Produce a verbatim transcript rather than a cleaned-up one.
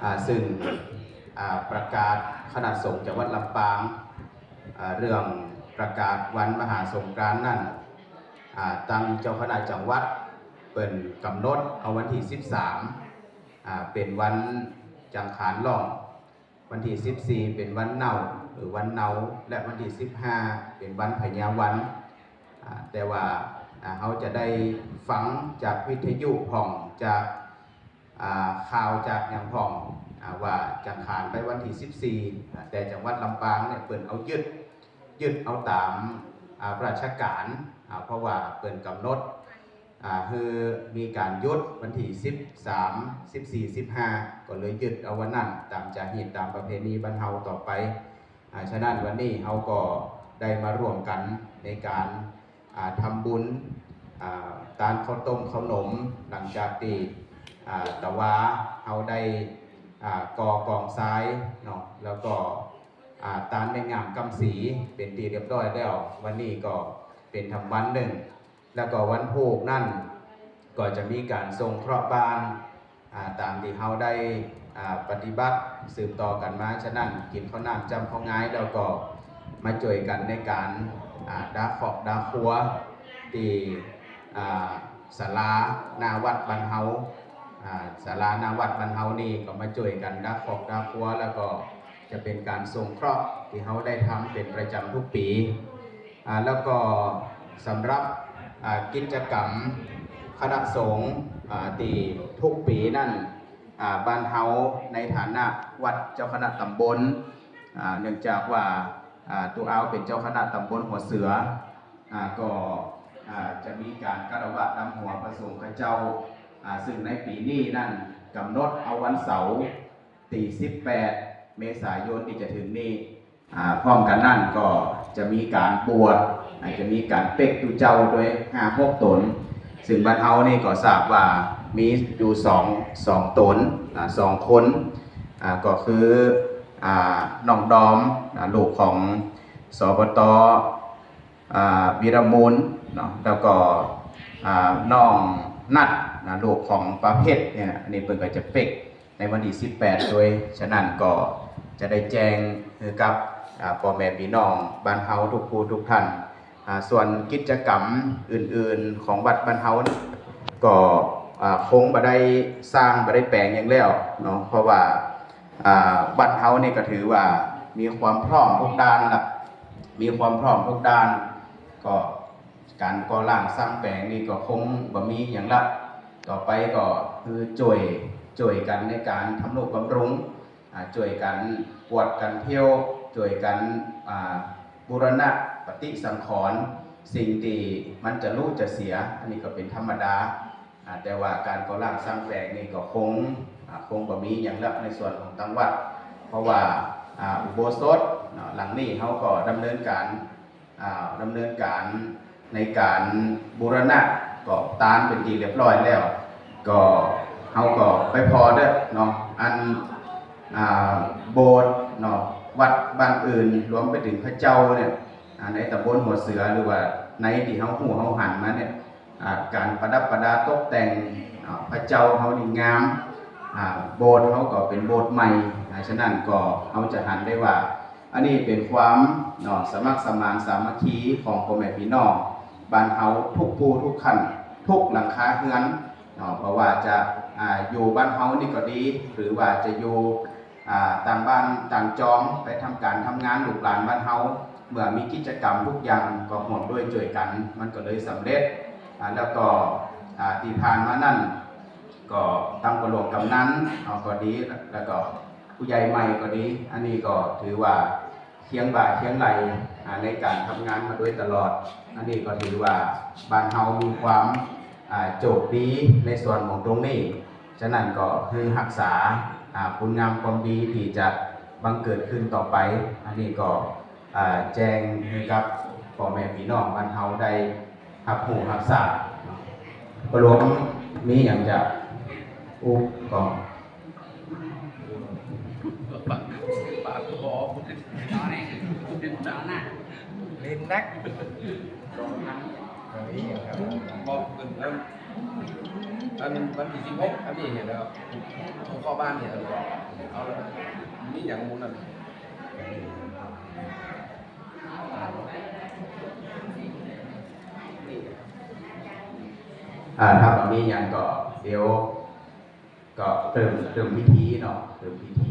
อ่าซึ่งอ่าประกาศคณะสงฆ์จังหวัดลำปางอ่าเรื่องประกาศวันมหาสงกรานต์นั้นอ่าตังเจ้าคณะจังหวัดเปิ้นกำหนดเอาวันที่สิบสามอ่าเป็นวันจังขานล่อง วันที่สิบสี่เป็นวันเนาหรือวันเนา และวันที่สิบห้าเป็นวันพญาวันอ่าแต่ว่าอ่าเฮาจะได้ฟังจากวิทยุพ่องจากอ่าข่าวจากหยังพ่องอ่าว่าจังขานไปวันที่สิบสี่อ่าแต่จังหวัดลำปางเนี่ยเปิ้นเอายึดยึดเอาตามอ่าราชการอ่าเพราะว่าเปิ้นกำหนด อ่าคือมีการหยุดวันที่สิบสาม สิบสี่ สิบห้า ก็เลยยึดเอาวันนั้นตามจารีตตามประเพณีบ้านเฮาต่อไปอ่าฉะนั้นวันนี้เฮาก็ได้มาร่วมกันในการอ่าทำบุญอ่าตานข้าวต้มข้าวหนม หลังจากที่อ่าตะวาเฮาได้อ่าก่อกองทรายเนาะแล้วก็อ่าตานแม่งามกำสีเป็นที่เรียบร้อยแล้ว วันนี้ก็เป็นทำวันหนึ่ง แล้วก็วันพูกนั่นก็จะมีการส่งเคราะห์บ้านอ่าตามที่เฮาได้อ่าปฏิบัติสืบต่อกันมา ฉะนั้นกินข้าวน้ำจ้ำข้าวงายแล้วก็มาช่วยกันในการอ่าดาเคราะห์ดาครัวที่อ่าศาลาหน้าวัดบ้านเฮาอ่าศาลาหน้าวัดบ้านเฮานี่ก็มาช่วยกันดาเคราะห์ดาครัวแล้วก็จะเป็นการส่งเคราะห์ที่เฮาได้ทำเป็นประจำทุกปี อ่าแล้วก็สำหรับอ่ากิจกรรมคณะสงฆ์อ่าที่ทุกปีนั่นอ่าบ้านเฮาในฐานะวัดเจ้าคณะตำบลอ่าเนื่องจากว่าอ่าตุอาวเป็นเจ้าคณะตำบลหัวเสืออ่าก็อ่าจะมีการคารวะนำหัวพระสงฆ์ข้าเจ้าอ่าซึ่งในปีนี้นั่นกำหนดเอาวันเสาร์ที่สิบแปดเมษายนที่จะถึงนี้ อ่าพร้อมกันนั่นก็จะมีการบวชอาจจะมีการเป๊กตูเจ้าด้วยห้าหกตน ซึ่งบ้านเฮานี่ก็ทราบว่ามีอยู่สองสองตนอ่าสองคนอ่าก็คืออ่าน้องดอมอ่าลูกของสปตอ่าวีรมูลเนาะแล้วก็อ่าน้องนัดนะลูกของป้าเพชรเนี่ยอันนี้เพิ่นก็จะเป๊ก ในวันที่สิบแปดด้วย ฉะนั้นก็จะได้แจ้งคือกับอ่าพ่อแม่พี่น้องบ้านเฮาทุกผู้ทุกท่านอ่าส่วนกิจกรรมอื่นๆของวัดบ้านเฮานี่ก็อ่าคงบ่ได้สร้างบ่ได้แปลงหยังแล้วเนาะ เพราะว่าอ่าวัดเฮานี่ก็ถือว่ามีความพร้อมทุกด้านละ มีความพร้อมทุกด้าน ก็การก่อร่างสร้างแปลงนี่ก็คงบ่มีหยังละ ต่อไปก็คือช่วยช่วยกันในการทำนุบำรุงอ่าช่วยกันกวาดกันเที่ยว ช่วยกันอ่าบูรณะปฏิสังขรณ์สิ่งที่มันจะลุจะเสีย อันนี้ก็เป็นธรรมดาอ่าแต่ว่าการก่อร่างสร้างแปลงนี่ก็คงอ่าคงบ่มีหยังละในส่วนของตังวัด เพราะว่าอ่าอุโบสถเนาะหลังนี้เฮาก็ดำเนินการ อ่าดำเนินการในการบูรณะก็ตานเป็นที่เรียบร้อยแล้ว ก็เฮาก็ไปพ้อเด้อเนาะอันอ่าโบสถ์เนาะวัดบ้านอื่นรวมไปถึงพระเจ้าเนี่ยอ่าในตำบลหัวเสือหรือว่าในที่เฮาฮู้เฮาหันมาเนี่ยอ่าการประดับประดาตกแต่งอ่าพระเจ้าเฮานี่งามอ่าโบสถ์เฮาก็เป็นโบสถ์ใหม่อ่าฉะนั้นก็เฮาจะหันได้ว่า อันนี้เป็นความเนาะสมัครสมานสามัคคีของพ่อแม่พี่น้องบ้านเฮาทุกผู้ทุกขั้นทุกหลังคาเฮือนเนาะเพราะว่าจะอ่าอยู่บ้านเฮานี่ก็ดี หรือว่าจะอยู่อ่าต่างบ้านต่างจองไปทำการทำงานลูกหลานบ้านเฮาเมื่อมีกิจกรรมทุกอย่างก็ร่วมด้วยช่วยกัน มันก็เลยสำเร็จอ่าแล้วก็อ่าที่ผ่านมานั่น ก็ตั้งปะหลวงกำนันเอาก็ดี แล้วก็ผู้ใหญ่ใหม่ก็ดี อันนี้ก็ถือว่าเคียงบ่าเคียงไหล่อ่าในการทำงานมาโดยตลอด อันนี้ก็ถือว่าบ้านเฮามีความอ่าโชคดีในส่วนของตรงนี้ ฉะนั้นก็คือรักษาอ่าคุณงามความดีที่จะบังเกิดขึ้นต่อไป อันนี้ก็ อ่าแจ้งให้กับพ่อแม่พี่น้องบ้านเฮาได้รับรู้รับทราบเนาะปะหลวงมีหยังจะอุปกรณ์ ปากปากคอคุณเป็นคุณเป็นหน้า เล่นนัก บอกเพิ่นแล้ว อันวันที่สิบหกอันนี้เห็นแล้วผมเข้าบ้านเนี่ยเอาแล้วมีอย่างมู้นนั่น อ่าถ้าบ่มีหยังก็เดี๋ยวก็เริ่มเริ่มพิธีเนาะเริ่มพิธี